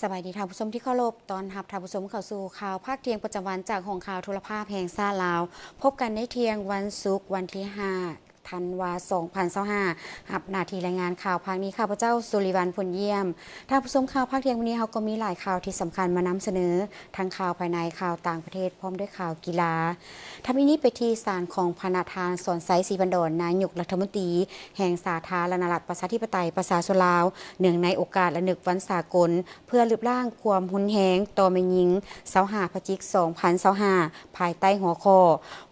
ສະບາຍດີທ່ານຜູ້ຊົມທີ່ເຄົາລົບ, ຕ້ອນຮັບທ່ານຜູ້ຊົມເຂົ້າສູ່ຂ່າວພາກທ່ຽງປະຈຳວັນຈາກຫ້ອງຂ່າວໂທລະພາບແຫ່ງຊາດລາວ. ພົບກັນໃນທ່ຽງວັນສຸກວັນທີຫ້າ ທັນວາ ສອງພັນຊາວຫ້າ ຮັບໜ້າທີ່ລາຍງານຂ່າວພາກນີ້ ຂ້າພະເຈົ້າ ສຸລິວັນ ພົນຢ້ຽມ. ທ່ານຜູ້ຊົມ, ຂ່າວພາກທ່ຽງມື້ນີ້ເຮົາກໍມີຫຼາຍຂ່າວທີ່ສຳຄັນມານຳສະເໜີ, ທັງຂ່າວພາຍໃນ, ຂ່າວຕ່າງປະເທດ, ພ້ອມດ້ວຍຂ່າວກິລາ. ທຳອິດນີ້ໄປທີ່ສານຂອງພະນະທ່ານ ສອນໄຊ ສີພັນດອນ ນາຍົກລັດຖະມົນຕີແຫ່ງສາທາລະນະລັດ ປະຊາທິປະໄຕ ປະຊາຊົນລາວ ເນື່ອງໃນໂອກາດລະນຶກວັນສາກົນເພື່ອລຶບລ້າງຄວາມຮຸນແຮງຕໍ່ແມ່ຍິງ ຊາວຫ້າ ພະຈິກ ສອງພັນຊາວຫ້າ ພາຍໃຕ້ຫົວຂໍ້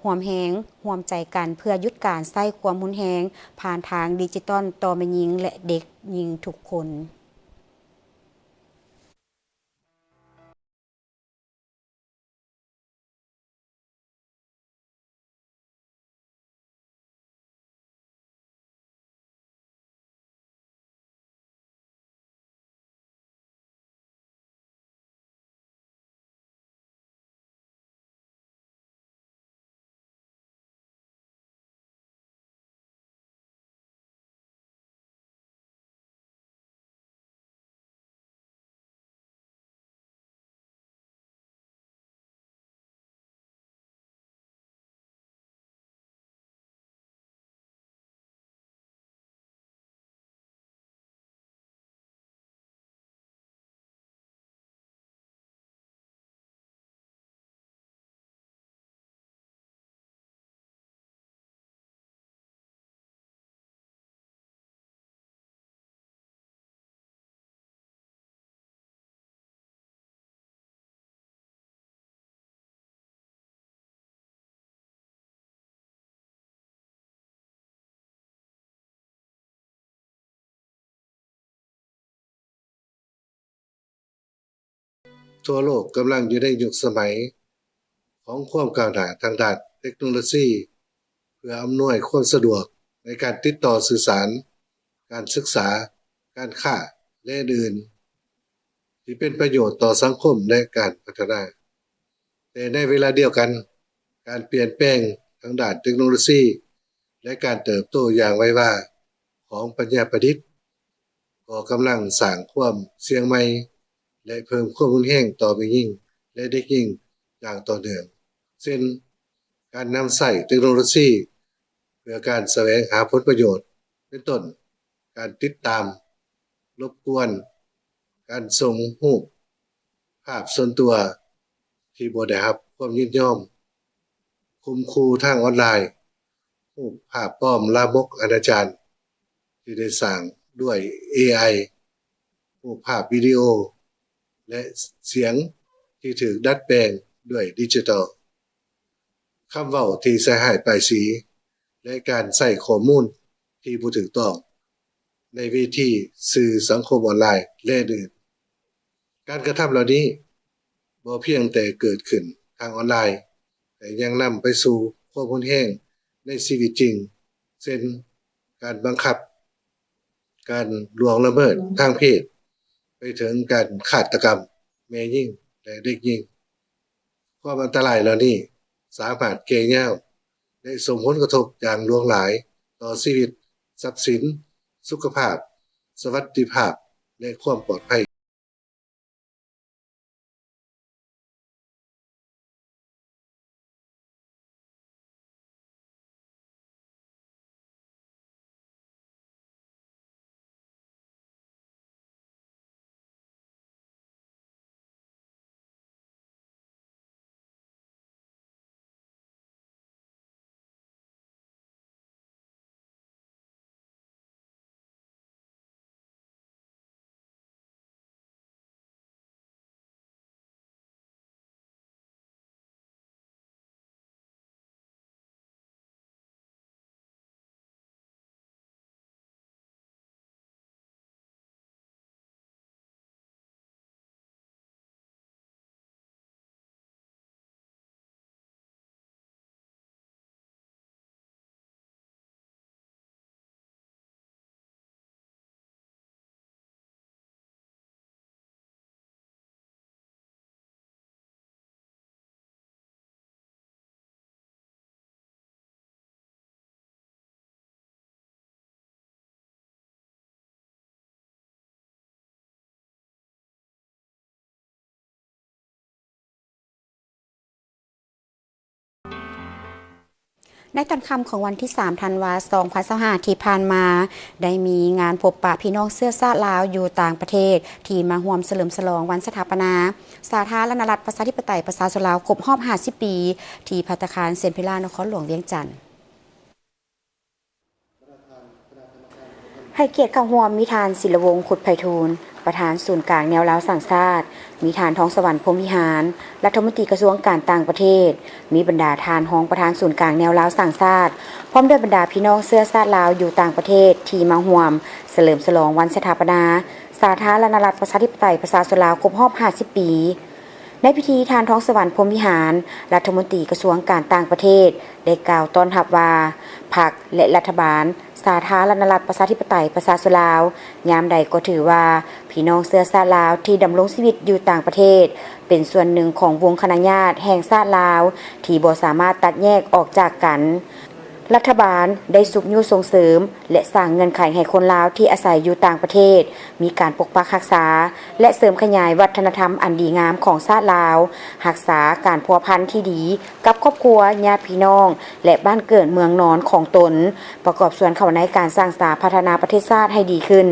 ຮ່ວມແຮງຮ່ວມໃຈກັນເພື່ອຢຸດການໃຊ້ຄວາມຮຸນແຮງຜ່ານທາງດິຈິຕອນຕໍ່ແມ່ຍິງ ແລະ ເດັກຍິງທຸກຄົນ. ທົ່ວໂລກກຳລັງຢູ່ໃນຍຸກສະໄໝຂອງຄວາມກ້າວໜ້າທາງດ້ານເຕັກໂນໂລຊີ ເພື່ອອຳນວຍຄວາມສະດວກໃນການຕິດຕໍ່ສື່ສານ, ການສຶກສາ, ການຄ້າ ແລະ ອື່ນໆ ທີ່ເປັນປະໂຫຍດຕໍ່ສັງຄົມ ແລະ ການພັດທະນາ. ແຕ່ໃນເວລາດຽວກັນ, ການປ່ຽນແປງທາງດ້ານເຕັກໂນໂລຊີ ແລະ ການເຕີບໂຕຢ່າງໄວວາຂອງປັນຍາປະດິດ ກໍກຳລັງສ້າງຄວາມສ່ຽງໃໝ່ ແລະ ເພີ່ມຄວາມຮຸນແຮງຕໍ່ແມ່ຍິງ ແລະ ເດັກຍິງຢ່າງຕໍ່ເນື່ອງ, ເຊັ່ນ ການນຳໃຊ້ເຕັກໂນໂລຊີເພື່ອການສະແຫວງຫາຜົນປະໂຫຍດ, ເປັນຕົ້ນ ການຕິດຕາມ, ລົບກວນ, ການສົ່ງຮູບພາບສ່ວນຕົວທີ່ບໍ່ໄດ້ຮັບຄວາມຍິນຍອມ, ຂົ່ມຂູ່ທາງອອນລາຍ, ຮູບພາບປອມລາມົກອະນາຈານທີ່ໄດ້ສ້າງດ້ວຍເອໄອ, ຮູບພາບວິດີໂອ ແລະ ສຽງທີ່ຖືກດັດແປງດ້ວຍດິຈິຕອລ, ຄຳເວົ້າທີ່ໃສ່ຮ້າຍປ້າຍສີ ແລະ ການໃຊ້ຂໍ້ມູນທີ່ບໍ່ຖືກຕ້ອງໃນເວທີສື່ສັງຄົມອອນລາຍ ແລະ ອື່ນ. ການກະທຳເຫຼົ່ານີ້ບໍ່ພຽງແຕ່ເກີດຂຶ້ນທາງອອນລາຍ, ແຕ່ຍັງນຳໄປສູ່ຄວາມຮຸນແຮງໃນຊີວິດຈິງ, ເຊັ່ນ ການບັງຄັບ, ການລ່ວງລະເມີດທາງເພດ, ໄປເຖິງການຄາດຕະກຳແມ່ຍິງ ແລະ ເດັກຍິງ. ຄວາມອັນຕະລາຍເຫຼົ່ານີ້ສາມາດແກ່ຍາວ ແລະ ສົ່ງຜົນກະທົບຢ່າງຫຼວງຫຼາຍຕໍ່ຊີວິດ, ຊັບສິນ, ສຸຂະພາບ, ສະຫວັດດີພາບ ແລະ ຄວາມປອດໄພ. ໃນຕອນຄ່ຳຂອງວັນທີສາມ ທັນວາ ສອງພັນຊາວຫ້າ ທີ່ຜ່ານມາ, ໄດ້ມີງານພົບປະພີ່ນ້ອງເຊື້ອຊາດລາວຢູ່ຕ່າງປະເທດ ທີ່ມາຮ່ວມສະເຫຼີມສະຫຼອງວັນສະຖາປະນາສາທາລະນະລັດ ປະຊາທິປະໄຕ ປະຊາຊົນລາວ ຄົບຮອບ ຫ້າສິບ ປີ ທີ່ພັດຕາຄານເຊນເພລາ ນະຄອນຫຼວງວຽງຈັນ. ໃຫ້ກຽດເຂົ້າຮ່ວມມີທ່ານ ສິນລະວົງ ຄຸດໄພທູນ ປະທານສູນກາງແນວລາວສ້າງຊາດ, ມີທ່ານ ທອງສະຫວັນ ພົມວິຫານ ລັດຖະມົນຕີກະຊວງການຕ່າງປະເທດ, ມີບັນດາທ່ານຮອງປະທານສູນກາງແນວລາວສ້າງຊາດ, ພ້ອມດ້ວຍບັນດາພີ່ນ້ອງເຊື້ອຊາດລາວຢູ່ຕ່າງປະເທດທີ່ມາຮ່ວມສະເຫຼີມສະຫຼອງວັນສະຖາປະນາສາທາລະນະລັດ ປະຊາທິປະໄຕ ປະຊາຊົນລາວ ຄົບຮອບ ຫ້າສິບ ປີ. ໃນພິທີ, ທ່ານ ທອງສະຫວັນ ພົມວິຫານ ລັດຖະມົນຕີກະຊວງການຕ່າງປະເທດ ໄດ້ກ່າວຕ້ອນຮັບວ່າ ພັກ ແລະ ລັດຖະບານສາທາລະນະລັດ ປະຊາທິປະໄຕ ປະຊາຊົນລາວ ຍາມໃດກໍຖືວ່າ ພີ່ນ້ອງເຊື້ອຊາດລາວທີ່ດຳລົງຊີວິດຢູ່ຕ່າງປະເທດ ເປັນສ່ວນໜຶ່ງຂອງວົງຄະນະຍາດແຫ່ງຊາດລາວ ທີ່ບໍ່ສາມາດຕັດແຍກອອກຈາກກັນ. ລັດຖະບານໄດ້ຊຸກຍູ້ສົ່ງເສີມ ແລະ ສ້າງເງື່ອນໄຂໃຫ້ຄົນລາວທີ່ອາໄສຢູ່ຕ່າງປະເທດ ມີການປົກປັກຮັກສາ ແລະ ເສີມຂະຫຍາຍວັດທະນະທຳອັນດີງາມຂອງຊາດລາວ, ຮັກສາການພົວພັນທີ່ດີກັບຄອບຄົວ, ຍາດພີ່ນ້ອງ ແລະ ບ້ານເກີດເມືອງນອນຂອງຕົນ, ປະກອບສ່ວນເຂົ້າໃນການສ້າງສາພັດທະນາປະເທດຊາດໃຫ້ດີຂຶ້ນ.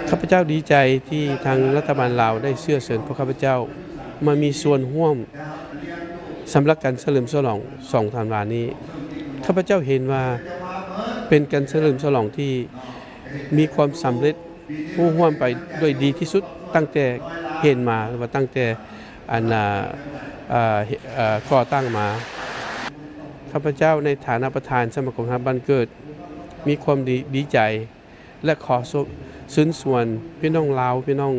ຂ້າພະເຈົ້າດີໃຈທີ່ທາງລັດຖະບານລາວໄດ້ເຊື້ອເຊີນພວກຂ້າພະເຈົ້າມາມີສ່ວນຮ່ວມສຳລັບການສະເຫຼີມສະຫຼອງສອງທັນວານີ້. ຂ້າພະເຈົ້າເຫັນວ່າເປັນການສະເຫຼີມສະຫຼອງທີ່ມີຄວາມສຳເລັດ ຮູ້ຮ່ວມໄປດ້ວຍດີທີ່ສຸດ ຕັ້ງແຕ່ເຫັນມາ ຫຼືວ່າຕັ້ງແຕ່ອັນ ອ່າ ອ່າ ເອີ່ ກໍ່ຕັ້ງມາ. ຂ້າພະເຈົ້າໃນຖານະປະທານສະມາຄົມຮັກບ້ານເກີດ ມີຄວາມດີ ດີໃຈ ແລະ ຂໍເຊີນຊວນພີ່ນ້ອງລາວ, ພີ່ນ້ອງ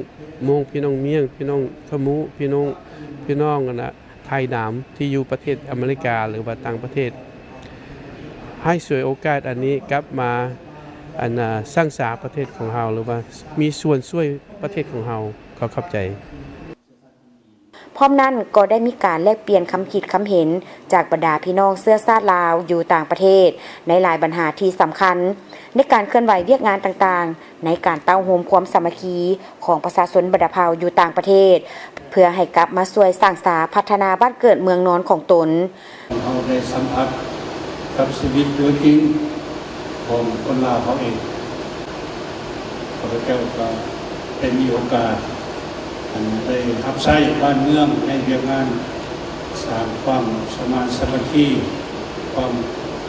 ມົ້ງ, ພີ່ນ້ອງມ້ຽງ, ພີ່ນ້ອງຂະມຸ, ພີ່ນ້ອງ ພີ່ນ້ອງອັນນະ ໄທດຳທີ່ຢູ່ປະເທດອາເມລິກາ ຫຼືວ່າຕ່າງປະເທດ ໃຫ້ສວຍໂອກາດອັນນີ້ກັບມາ ອັນນະ ສ້າງສາປະເທດຂອງເຮົາ ຫຼືວ່າມີສ່ວນຊ່ວຍປະເທດຂອງເຮົາ. ຂໍຂອບໃຈ. ພ້ອມນັ້ນກໍໄດ້ມີການແລກປ່ຽນຄຳຄິດຄຳເຫັນຈາກບັນດາພີ່ນ້ອງເຊື້ອຊາດລາວຢູ່ຕ່າງປະເທດ ໃນຫຼາຍບັນຫາທີ່ສຳຄັນ ໃນການເຄື່ອນໄຫວວຽກງານຕ່າງໆ ໃນການເຕົ້າໂຮມຄວາມສາມັກຄີຂອງປະຊາຊົນບັນດາເຜົ່າຢູ່ຕ່າງປະເທດ ເພື່ອໃຫ້ກັບມາຊ່ວຍສ້າງສາພັດທະນາບ້ານເກີດເມືອງນອນຂອງຕົນ. ເຮົາໄດ້ສຳຜັດກັບຊີວິດຕົວຈິງຂອງຄົນລາວເຮົາເອງ. ຂ້າພະເຈົ້າກໍໄດ້ມີໂອກາດ ອັນ ໄດ້ຮັບໃຊ້ບ້ານເມືອງໃນວຽກງານສ້າງຄວາມສະມານສາມັກຄີ, ຄວາມ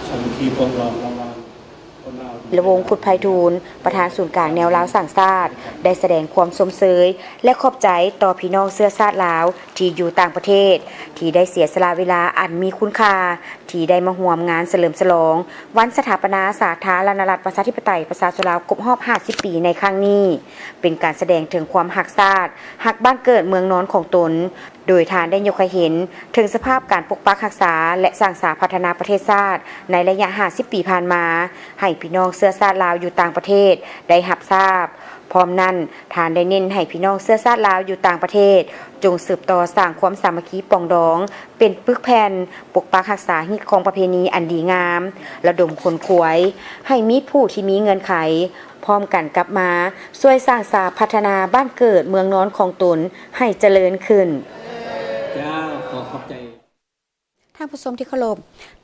ສາມັກຄີປອງດອງລະຫວ່າງ ລະວົງ ພຸດໄພທູນ ປະທານສູນກາງແນວລາວສ້າງຊາດ ໄດ້ສະແດງຄວາມຊົມເຊີຍ ແລະ ຂອບໃຈຕໍ່ພີ່ນ້ອງເຊື້ອຊາດລາວທີ່ຢູ່ຕ່າງປະເທດ ທີ່ໄດ້ເສຍສະຫຼະເວລາອັນມີຄຸນຄ່າ ທີ່ໄດ້ມາຮ່ວມງານສະເຫຼີມສະຫຼອງວັນສະຖາປະນາສາທາລະນະລັດ ປະຊາທິປະໄຕ ປະຊາຊົນລາວ ຄົບຮອບ ຫ້າສິບ ປີໃນຄັ້ງນີ້ ເປັນການສະແດງເຖິງຄວາມຮັກຊາດ, ຮັກບ້ານເກີດເມືອງນອນຂອງຕົນ. ໂດຍທ່ານໄດ້ຍົກໃຫ້ເຫັນເຖິງສະພາບການປົກປັກຮັກສາ ແລະ ສ້າງສາພັດທະນາປະເທດຊາດໃນໄລຍະ ຫ້າສິບ ປີຜ່ານມາ ໃຫ້ພີ່ນ້ອງເຊື້ອຊາດລາວຢູ່ຕ່າງປະເທດໄດ້ຮັບຊາບ. ພ້ອມນັ້ນ, ທ່ານໄດ້ເນັ້ນໃຫ້ພີ່ນ້ອງເຊື້ອຊາດລາວຢູ່ຕ່າງປະເທດ ຈົ່ງສືບຕໍ່ສ້າງຄວາມສາມັກຄີປອງດອງເປັນປຶກແຜ່ນ, ປົກປັກຮັກສາຮີດຄອງປະເພນີອັນດີງາມ, ລະດົມຂົນຂວາຍໃຫ້ມີຜູ້ທີ່ມີເງື່ອນໄຂ ພ້ອມກັນກັບມາຊ່ວຍສ້າງສາພັດທະນາບ້ານເກີດເມືອງນອນຂອງຕົນໃຫ້ຈະເລີນຂຶ້ນ. ເຈົ້າ ຂໍຂອບໃຈ. ທ່ານຜູ້ຊົມທີ່ເຄົາລົບ,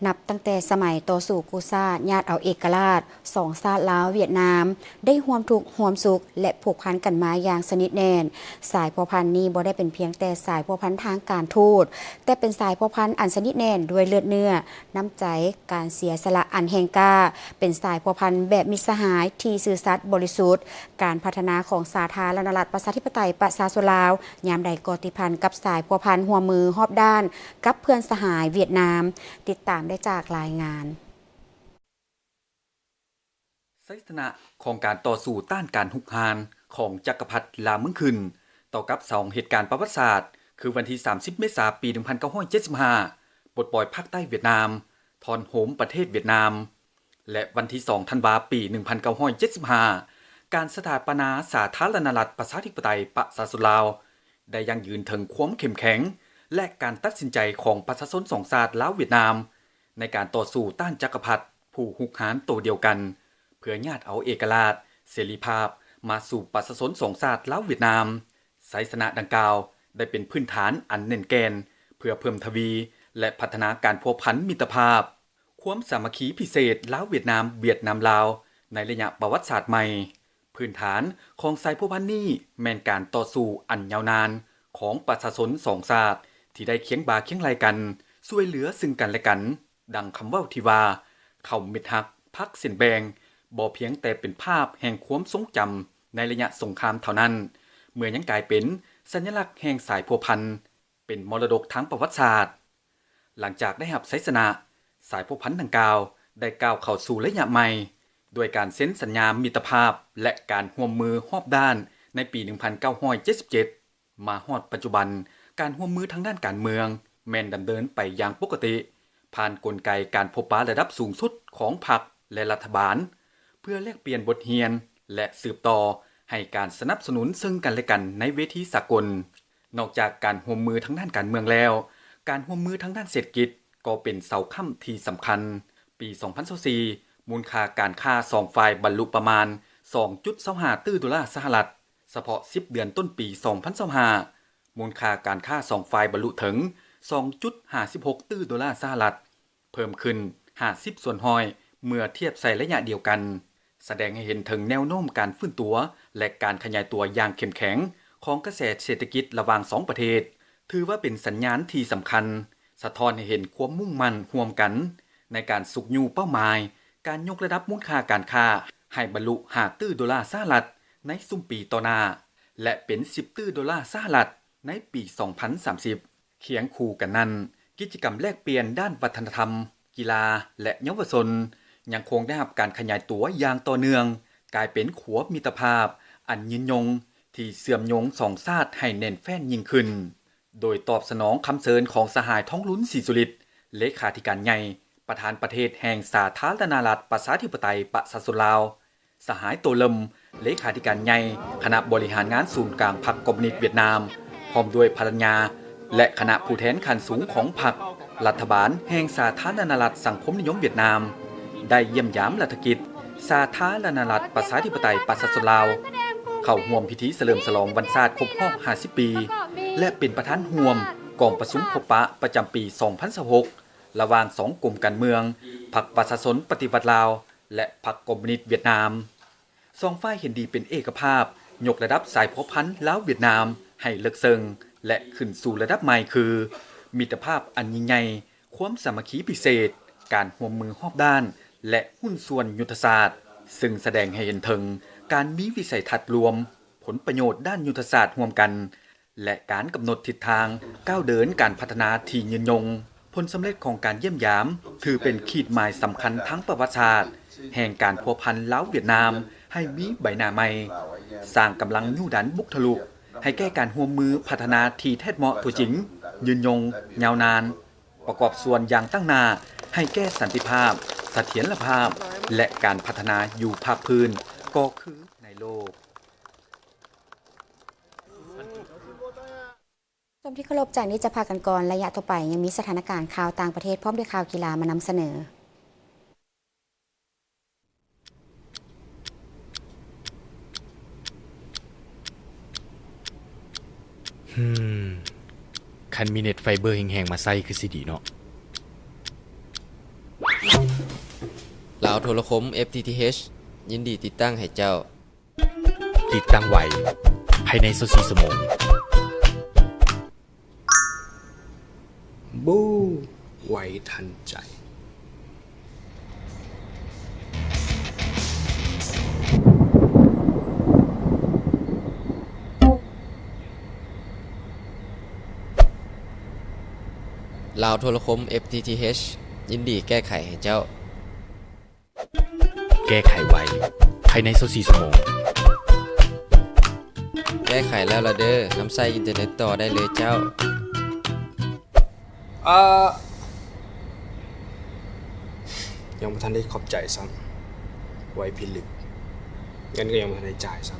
ນັບຕັ້ງແຕ່ສະໄໝຕໍ່ສູ້ກູ້ຊາດຍາດເອົາເອກະລາດສອງຊາດລາວຫວຽດນາມ ໄດ້ຮ່ວມທຸກຮ່ວມສຸກ ແລະ ຜູກພັນກັນມາຢ່າງສະໜິດແໜ້ນ, ສາຍພົວພັນນີ້ບໍ່ໄດ້ເປັນພຽງແຕ່ສາຍພົວພັນທາງການທູດ, ແຕ່ເປັນສາຍພົວພັນອັນສະໜິດແໜ້ນດ້ວຍເລືອດເນື້ອ, ນ້ຳໃຈ, ການເສຍສະຫຼະອັນແຮງກ້າ, ເປັນສາຍພົວພັນແບບມິດສະຫາຍທີ່ຊື່ສັດບໍລິສຸດ. ການພັດທະນາຂອງສາທາລະນະລັດ ປະຊາທິປະໄຕ ປະຊາຊົນລາວ ຍາມໃດກໍຕິດພັນກັບສາຍພົວພັນຮ່ວມມືຮອບດ້ານກັບເພື່ອນສະຫາຍຫວຽດນາມ. ຕິດຕາມໄດ້ຈາກລາຍງານ. ໄຊຊະນະຂອງການຕໍ່ສູ້ຕ້ານການຮຸກຮານຂອງຈັກກະພັດລ່າເມືອງຂຶ້ນ ຕໍ່ກັບສອງເຫດການປະຫວັດສາດ ຄືວັນທີສາມສິບ ເມສາ ປີໜຶ່ງພັນເກົ້າຮ້ອຍເຈັດສິບຫ້າ ປົດປ່ອຍພາກໃຕ້ຫວຽດນາມ, ຖອນໂຮມປະເທດຫວຽດນາມ ແລະ ວັນທີສອງ ທັນວາ ປີໜຶ່ງພັນເກົ້າຮ້ອຍເຈັດສິບຫ້າ ການສະຖາປະນາສາທາລະນະລັດ ປະຊາທິປະໄຕ ປະຊາຊົນລາວ ໄດ້ຢັ້ງຢືນເຖິງຄວາມເຂັ້ມແຂງ ແລະ ການຕັດສິນໃຈຂອງປະຊາຊົນສອງຊາດລາວ-ຫວຽດນາມ ໃນການຕໍ່ສູ້ຕ້ານຈັກກະພັດຜູ້ຮຸກຮານໂຕດຽວກັນ ເພື່ອຍາດເອົາເອກະລາດ, ເສລີພາບມາສູ່ປະຊາຊົນສອງຊາດລາວ-ຫວຽດນາມ. ໄຊຊະນະດັ່ງກ່າວໄດ້ເປັນພື້ນຖານອັນແໜ້ນແກ່ນ ເພື່ອເພີ່ມທະວີ ແລະ ພັດທະນາການພົວພັນມິດຕະພາບ, ຄວາມສາມັກຄີພິເສດລາວ-ຫວຽດນາມ, ຫວຽດນາມ-ລາວ ໃນໄລຍະປະຫວັດສາດໃໝ່. ພື້ນຖານຂອງສາຍພົວພັນນີ້ແມ່ນການຕໍ່ສູ້ອັນຍາວນານຂອງປະຊາຊົນສອງຊາດ ທີ່ໄດ້ຄຽງບ່າຄຽງໄຫຼ່ກັນ, ຊ່ວຍເຫຼືອຊຶ່ງກັນແລະກັນ, ດັ່ງຄຳເວົ້າທີ່ວ່າ ເຂົ້າເມັດຫັກ ຜັກເສັ້ນແບ່ງ ບໍ່ພຽງແຕ່ເປັນພາບແຫ່ງຄວາມຊົງຈຳໃນໄລຍະສົງຄາມເທົ່ານັ້ນ, ເມື່ອຍັງກາຍເປັນສັນຍະລັກແຫ່ງສາຍພົວພັນ, ເປັນມໍລະດົກທາງປະຫວັດສາດ. ຫຼັງຈາກໄດ້ຮັບໄຊຊະນະ, ສາຍພົວພັນດັ່ງກ່າວໄດ້ກ້າວເຂົ້າສູ່ໄລຍະໃໝ່ ດ້ວຍການເຊັນສັນຍາມິດຕະພາບ ແລະ ການຮ່ວມມືຮອບດ້ານໃນປີໜຶ່ງພັນເກົ້າຮ້ອຍເຈັດສິບເຈັດ. ມາຮອດປັດຈຸບັນ, ການຮ່ວມມືທາງດ້ານການເມືອງແມ່ນດຳເນີນໄປຢ່າງປົກກະຕິ, ຜ່ານກົນໄກການພົບປະລະດັບສູງສຸດຂອງພັກ ແລະ ລັດຖະບານ, ເພື່ອແລກປ່ຽນບົດຮຽນ ແລະ ສືບຕໍ່ໃຫ້ການສະໜັບສະໜູນເຊິ່ງກັນແລະກັນໃນເວທີສາກົນ. ນອກຈາກການຮ່ວມມືທາງດ້ານການເມືອງແລ້ວ, ການຮ່ວມມືທາງດ້ານເສດຖະກິດກໍເປັນເສົາຄ້ຳທີ່ສຳຄັນ. ປີສອງພັນຊາວສີ່ ມູນຄ່າການຄ້າສອງຝ່າຍບັນລຸປະມານສອງຈຸດຊາວຫ້າຕື້ໂດລາສະຫະລັດ, ສະເພາະສິບເດືອນຕົ້ນປີສອງພັນຊາວຫ້າ ມູນຄ່າການຄ້າສອງຝ່າຍບັນລຸເຖິງສອງຈຸດຫ້າສິບຫົກຕື້ໂດລາສະຫະລັດ, ເພີ່ມຂຶ້ນຫ້າສິບສ່ວນຮ້ອຍເມື່ອທຽບໃສ່ໄລຍະດຽວກັນ, ສະແດງໃຫ້ເຫັນເຖິງແນວໂນ້ມການຟື້ນຕົວ ແລະ ການຂະຫຍາຍຕົວຢ່າງເຂັ້ມແຂງຂອງກະແສເສດຖະກິດລະຫວ່າງສອງປະເທດ, ຖືວ່າເປັນສັນຍານທີ່ສຳຄັນ ສະທ້ອນໃຫ້ເຫັນຄວາມມຸ່ງໝັ້ນຮ່ວມກັນໃນການຊຸກຍູ້ເປົ້າໝາຍການຍົກລະດັບມູນຄ່າການຄ້າໃຫ້ບັນລຸຫ້າຕື້ໂດລາສະຫະລັດໃນຊຸມປີຕໍ່ໜ້າ ແລະ ເປັນສິບຕື້ໂດລາສະຫະລັດໃນປີສອງພັນສາມສິບ. ຄຽງຄູ່ກັນນັ້ນ, ກິດຈະກຳແລກປ່ຽນດ້ານວັດທະນະທຳ, ກິລາ ແລະ ເຍົາວະຊົນ ຍັງຄົງໄດ້ຮັບການຂະຫຍາຍຕົວຢ່າງຕໍ່ເນື່ອງ, ກາຍເປັນຂົວມິດຕະພາບອັນຍືນຍົງທີ່ເຊື່ອມໂຍງສອງຊາດໃຫ້ແໜ້ນແຟ້ນຍິ່ງຂຶ້ນ. ໂດຍຕອບສະໜອງຄຳເຊີນຂອງສະຫາຍ ທອງລຸນ ສີສຸລິດ ເລຂາທິການໃຫຍ່ ປະທານປະເທດແຫ່ງສາທາລະນະລັດ ປະຊາທິປະໄຕ ປະຊາຊົນລາວ, ສະຫາຍ ໂຕເລິມ ເລຂາທິການໃຫຍ່ຄະນະບໍລິຫານງານສູນກາງພັກຄອມມູນິດຫວຽດນາມ, ພ້ອມດ້ວຍພັນລະຍາ ແລະ ຄະນະຜູ້ແທນຂັ້ນສູງຂອງພັກ, ລັດຖະບານແຫ່ງສາທາລະນະລັດສັງຄົມນິຍົມຫວຽດນາມ ໄດ້ຢ້ຽມຢາມລັດຖະກິດ ສາທາລະນະລັດ ປະຊາທິປະໄຕ ປະຊາຊົນລາວ, ເຂົ້າຮ່ວມພິທີສະເຫຼີມສະຫຼອງວັນຊາດຄົບຮອບຫ້າສິບປີ ແລະ ເປັນປະທານຮ່ວມກອງປະຊຸມພົບປະປະຈຳປີສອງພັນຊາວຫົກ ລະຫວ່າງສອງກົມການເມືອງ, ພັກປະຊາຊົນປະຕິວັດລາວ ແລະ ພັກຄອມມູນິດຫວຽດນາມ. ສອງຝ່າຍເຫັນດີເປັນເອກະພາບ ຍົກລະດັບສາຍພົວພັນລາວ-ຫວຽດນາມໃຫ້ເລິກເຊິ່ງ ແລະ ຂຶ້ນສູ່ລະດັບໃໝ່ ຄື ມິດຕະພາບອັນຍິ່ງໃຫຍ່, ຄວາມສາມັກຄີພິເສດ, ການຮ່ວມມືຮອບດ້ານ ແລະ ຫຸ້ນສ່ວນຍຸດທະສາດ, ເຊິ່ງສະແດງໃຫ້ເຫັນເຖິງການມີວິໄສທັດລວມ, ຜົນປະໂຫຍດດ້ານຍຸດທະສາດຮ່ວມກັນ ແລະ ການກຳນົດທິດທາງກ້າວເດີນການພັດທະນາທີ່ຍືນຍົງ. ຜົນສຳເລັດຂອງການຢ້ຽມຢາມ ຖືເປັນຂີດໝາຍສຳຄັນທາງປະຫວັດສາດແຫ່ງການພົວພັນລາວ-ຫວຽດນາມໃຫ້ມີໃບໜ້າໃໝ່, ສ້າງກຳລັງຍູ້ດັນບຸກທະລຸໃຫ້ແກ່ການຮ່ວມມືພັດທະນາທີ່ແທດເໝາະຕົວຈິງ, ຍືນຍົງ, ຍາວນານ, ປະກອບສ່ວນຢ່າງຕັ້ງໜ້າໃຫ້ແກ່ສັນຕິພາບ, ສະຖຽນລະພາບ ແລະ ການພັດທະນາຢູ່ພາກພື້ນກໍຄືໃນໂລກ. ຊົມທີ່ເຄົາລົບ, ຈາກນີ້ຈະພາກັນກ່ອນ, ໄລຍະຕໍ່ໄປຍັງມີສະຖານະການຂ່າວຕ່າງປະເທດ ພ້ອມດ້ວຍຂ່າວກິລາມານຳສະເໜີ. ຫືມ ຄັນມີເນັດໄຟເບີແຮງໆມາໃຊ້ຄືຊິດີເນາະ. ລາວໂທລະຄົມ ເອັຟທີທີເອັຊ ຍິນດີຕິດຕັ້ງໃຫ້ເຈົ້າ. ຕິດຕັ້ງໄວ ພາຍໃນຊາວສີ່ຊົ່ວໂມງ. ບູ້ ໄວທັນໃຈ. ລາວໂທລະຄົມ ເອັຟທີທີເອັຊ ຍິນດີແກ້ໄຂໃຫ້ເຈົ້າ. ແກ້ໄຂໄວ ພາຍໃນຊາວສີ່ຊົ່ວໂມງ. ແກ້ໄຂແລ້ວລະເດີ, ນຳໃຊ້ອິນເຕີເນັດຕໍ່ໄດ້ເລີຍເຈົ້າ. ອາ ຍັງບໍ່ທັນໄດ້ຂອບໃຈຊ້ຳ, ໄວພິລຶກ, ເງິນກໍຍັງບໍ່ທັນໄດ້ຈ່າຍຊ້ຳ.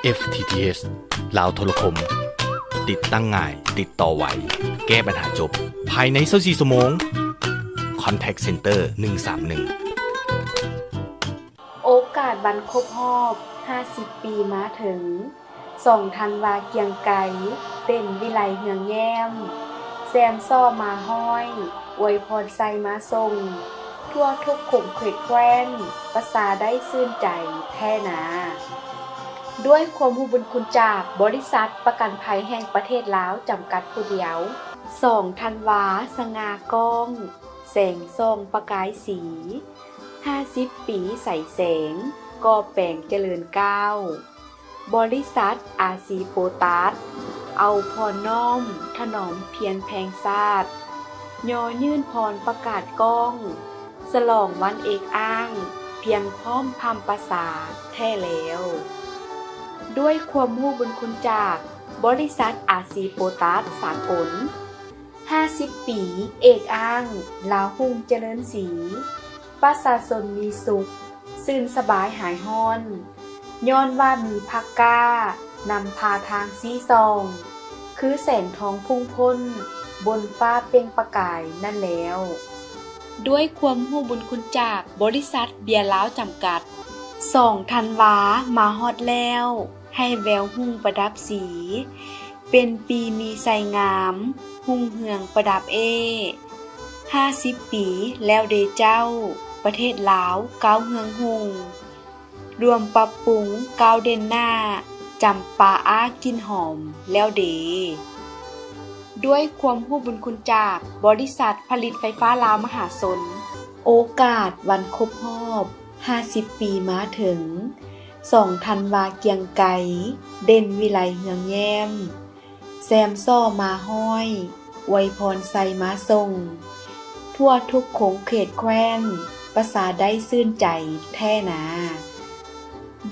ເອັຟທີທີເອັຊ ລາວໂທລະຄົມ, ຕິດຕັ້ງງ່າຍ, ຕິດຕໍ່ໄວ, ແກ້ບັນຫາຈົບ ພາຍໃນຊາວສີ່ຊົ່ວໂມງ. Contact Center ໜຶ່ງສາມໜຶ່ງ. ໂອກາດວັນຄົບຮອບຫ້າສິບປີມາເຖິງ, ສອງທັນວາກຽງໄກ ເດັ່ນວິໄລເຮືອງແຍ້ມ ແຊມສໍ້ມາຮ້ອຍ ອວຍພອນໄຊມາສົ່ງ ທົ່ວທຸກຂົງເຂດແຄວ້ນ ປະຊາໄດ້ຊື່ນໃຈແທ້ນາ. ດ້ວຍຄວາມຮູ້ບຸນຄຸນຈາກບໍລິສັດປະກັນໄພແຫ່ງປະເທດລາວຈຳກັດຜູ້ດຽວ. ສອງທັນວາ ສະຫງ່າກ້ອງ ແສງສ່ອງປະກາຍສີ ຫ້າສິບປີໃສແສງ ກໍ່ແປງຈະເລີນກ້າວ. ບໍລິສັດອາຊີໂປຕາສ ເອົາພອນນ້ອມຖະໜອມພຽນແພງຊາດ ຍໍຍື່ນພອນປະກາດກ້ອງ ສະຫຼອງວັນເອກອ້າງ ພຽງພ້ອມພ້ຳປະສາແທ້ແລ້ວ. ດ້ວຍຄວາມຮູ້ບຸນຄຸນຈາກບໍລິສັດອາຊີໂປຕາສສາກົນ ຫ້າສິບປີເອກອ້າງ ລາວຮຸ່ງຈະເລີນສີ ປະຊາຊົນມີສຸກ ຊື່ນສະບາຍຫາຍຮ້ອນ ຍ້ອນວ່າມີຜັກກ້ານຳພາທາງຊີ້ສ່ອງ ຄືແສງທອງພຸ່ງພົ້ນບົນຟ້າເປັ່ງປະກາຍນັ້ນແລ້ວ. ດ້ວຍຄວາມຮູ້ບຸນຄຸນຈາກບໍລິສັດເບຍລາວຈຳກັດ ສອງທັນວາມາຮອດແລ້ວ ໃຫ້ແວວຮຸ່ງປະດັບສີ ເປັນປີມີໄຊງາມ ຮຸ່ງເຮືອງປະດັບເອ້ ຫ້າສິບປີແລ້ວເດເຈົ້າ ປະເທດລາວກ້າວເຮືອງຮຸ່ງ ລວມປັບປຸງກ້າວເດັ່ນໜ້າ ຈຳປາອ້າກິ່ນຫອມແລ້ວເດ. ດ້ວຍຄວາມຮູ້ບຸນຄຸນຈາກບໍລິສັດຜະລິດໄຟຟ້າລາວມະຫາຊົນ ໂອກາດວັນຄົບຮອບຫ້າສິບປີມາເຖິງ ສອງທັນວາກຽງໄກ ເດັ່ນວິໄລເຮືອງແຍ້ມ ແຊມສໍ້ມາຮ້ອຍ ອວຍພອນໄຊມາສົ່ງ ທົ່ວທຸກຂົງເຂດແຄວ້ນ ປະຊາໄດ້ຊື່ນໃຈແທ້ນາ.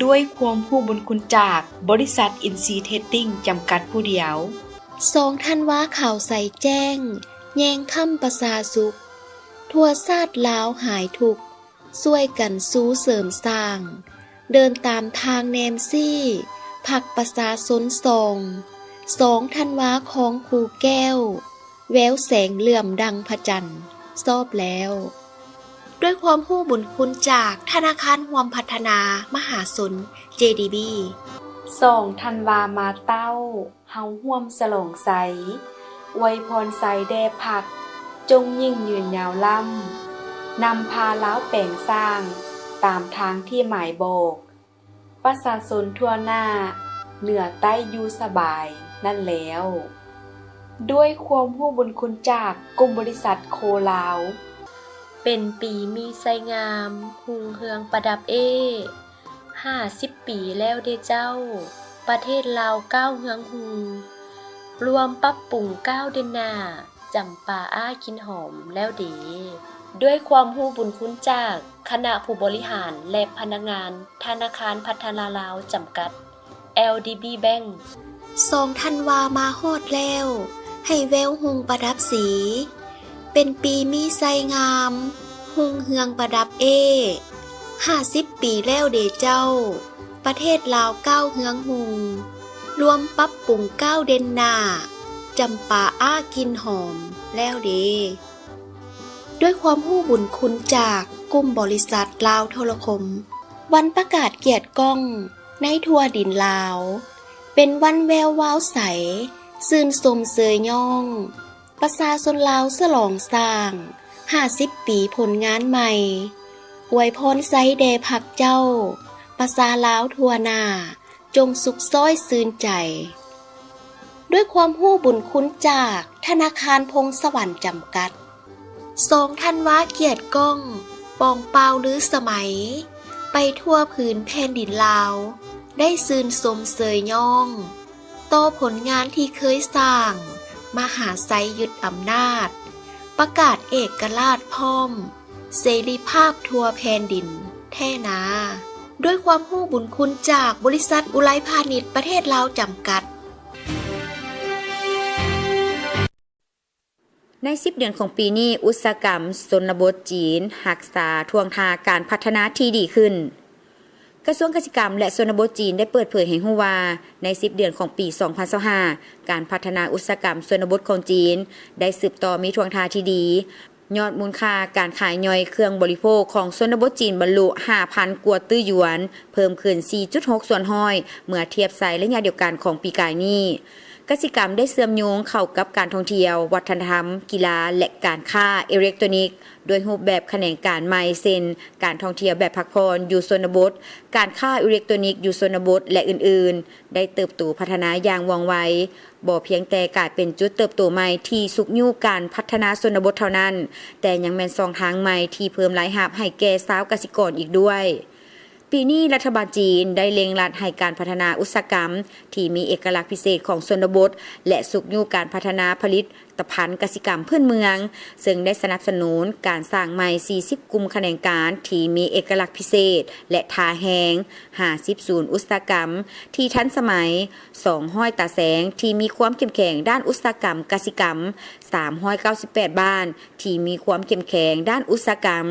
ດ້ວຍຄວາມຮູ້ບຸນຄຸນຈາກບໍລິສັດອິນຊີເທຣດດິ້ງຈຳກັດຜູ້ດຽວ. ສອງທັນວາຂາວໃສແຈ້ງ ແຍງຄ້ຳປະຊາສຸກ ທົ່ວຊາດລາວຫາຍທຸກ ຊ່ວຍກັນຊູເສີມສ້າງ ເດີນຕາມທາງແນມຊີ້ ພັກປະຊາຊົນສອງ ສອງທັນວາຄອງຄູແກ້ວ ແວວແສງເຫຼື້ອມດັ່ງພະຈັນ ຊອບແລ້ວ. ດ້ວຍຄວາມຮູ້ບຸນຄຸນຈາກທະນາຄານຮ່ວມພັດທະນາມະຫາຊົນ ເຈດີບີ ສອງທັນວາມາເຕົ້າ ເຮົາຮ່ວມສະຫຼອງໄຊ ອວຍພອນໄຊແດ່ພັກ ຈົ່ງຍິ່ງຍືນຍາວລ້ຳ ນຳພາລາວແປງສ້າງ ຕາມທາງທີ່ໝາຍບອກ ປະຊາຊົນທົ່ວໜ້າ ເໜືອໃຕ້ຢູ່ສະບາຍນັ້ນແລ້ວ. ດ້ວຍຄວາມຮູ້ບຸນຄຸນຈາກກຸ່ມບໍລິສັດໂຄລາວ ເປັນປີມີໄຊງາມ ຮຸ່ງເຮືອງປະດັບເອ້ ຫ້າສິບປີແລ້ວເດເຈົ້າ ປະເທດລາວກ້າວເຮືອງຮຸ່ງ ລວມປັບປຸງກ້າວເດັ່ນໜ້າ ຈຳປາອ້າກິ່ນຫອມແລ້ວເດ. ດ້ວຍຄວາມຮູ້ບຸນຄຸນຈາກຄະນະຜູ້ບໍລິຫານ ແລະ ພະນັກງານທະນາຄານພັດທະນາລາວຈຳກັດ ແອລດີບີ ແບັງ ສອງທັນວາມາຮອດແລ້ວ ໃຫ້ແວວຮຸ່ງປະດັບສີ ເປັນປີມີໄຊງາມ ຮຸ່ງເຮືອງປະດັບເອ້ ຫ້າສິບປີແລ້ວເດເຈົ້າ ປະເທດລາວກ້າວເຮືອງຮຸ່ງ ລວມປັບປຸງກ້າວເດັ່ນໜ້າ ຈຳປາອ້າກິ່ນຫອມແລ້ວເດ. ດ້ວຍຄວາມຮູ້ບຸນຄຸນຈາກກຸ່ມບໍລິສັດລາວໂທລະຄົມ ວັນປະກາດກຽດກ້ອງໃນທົ່ວດິນລາວ ເປັນວັນແວວວາວໃສ ຊື່ນຊົມເຊີຍຍ້ອງ ປະຊາຊົນລາວສະຫຼອງສ້າງຫ້າສິບປີຜົນງານໃໝ່ ອວຍພອນໄຊແດ່ພັກເຈົ້າ ປະຊາລາວທົ່ວໜ້າ ຈົ່ງສຸກຊ້ອຍຊື່ນໃຈ. ດ້ວຍຄວາມຮູ້ບຸນຄຸນຈາກທະນາຄານພົງສະຫວັນຈຳກັດ ສອງທັນວາກຽດກ້ອງ ປອງປ່າວລືສະໄໝ ໄປທົ່ວຜືນແຜ່ນດິນລາວ ໄດ້ຊື່ນຊົມເຊີຍຍ້ອງ ຕໍ່ຜົນງານທີ່ເຄີຍສ້າງ ມະຫາໄຊຍຶດອຳນາດ ປະກາດເອກະລາດພ້ອມ ເສລີພາບທົ່ວແຜ່ນດິນແທ້ນາ. ດ້ວຍຄວາມຮູ້ບຸນຄຸນຈາກບໍລິສັດອຸໄລພານິດປະເທດລາວຈຳກັດ. ໃນສິບເດືອນຂອງປີນີ້, ອຸດສາຫະກຳຊົນນະບົດຈີນຮັກສາທ່ວງທ່າການພັດທະນາທີ່ດີຂຶ້ນ. ກະຊວງກະສິກຳ ແລະ ຊົນນະບົດຈີນໄດ້ເປີດເຜີຍໃຫ້ຮູ້ວ່າ, ໃນສິບເດືອນຂອງປີສອງພັນຊາວຫ້າ ການພັດທະນາອຸດສາຫະກຳຊົນນະບົດຂອງຈີນໄດ້ສືບຕໍ່ມີທ່ວງທ່າທີ່ດີ, ຍອດມູນຄ່າການຂາຍຍ່ອຍເຄື່ອງບໍລິໂພກຂອງຊົນນະບົດຈີນບັນລຸຫ້າພັນກວ່າຕື້ຢວນ, ເພີ່ມຂຶ້ນສີ່ຈຸດຫົກສ່ວນຮ້ອຍ ເມື່ອທຽບໃສ່ໄລຍະດຽວກັນຂອງປີກາຍນີ້. ກະສິກຳໄດ້ເຊື່ອມໂຍງເຂົ້າກັບການທ່ອງທ່ຽວ, ວັດທະນະທຳ, ກິລາ ແລະ ການຄ້າເອເລັກໂຕຣນິກ ດ້ວຍຮູບແບບຂະແໜງການໃໝ່ ເຊັ່ນ ການທ່ອງທ່ຽວແບບພັກຜ່ອນຢູ່ຊົນນະບົດ, ການຄ້າເອເລັກໂຕຣນິກຢູ່ຊົນນະບົດ ແລະ ອື່ນໆ ໄດ້ເຕີບໂຕພັດທະນາຢ່າງວ່ອງໄວ, ບໍ່ພຽງແຕ່ກາຍເປັນຈຸດເຕີບໂຕໃໝ່ທີ່ຊຸກຍູ້ການພັດທະນາຊົນນະບົດເທົ່ານັ້ນ, ແຕ່ຍັງແມ່ນຊ່ອງທາງໃໝ່ທີ່ເພີ່ມລາຍຮັບໃຫ້ແກ່ຊາວກະສິກອນອີກດ້ວຍ. ປີນີ້ລັດຖະບານຈີນໄດ້ເລັ່ງລັດໃຫ້ການພັດທະນາອຸດສາຫະກຳທີ່ມີເອກະລັກພິເສດຂອງຊົນນະບົດ ແລະ ຊຸກຍູ້ການພັດທະນາຜະລິດຕະພັນກະສິກຳພື້ນເມືອງ, ເຊິ່ງໄດ້ສະໜັບສະໜູນການສ້າງໃໝ່ ສີ່ສິບ ກຸ່ມຂະແໜງການທີ່ມີເອກະລັກພິເສດ ແລະ ທ່າແຮງ ຫ້າສິບ ສູນອຸດສາຫະກຳທີ່ທັນສະໄໝ, ສອງຮ້ອຍ ຕາແສງທີ່ມີຄວາມເຂັ້ມແຂງດ້ານອຸດສາຫະກຳກະສິກຳ, ສາມຮ້ອຍເກົ້າສິບແປດ ບ້ານທີ່ມີຄວາມເຂັ້ມແຂງດ້ານອຸດສາຫະກຳ,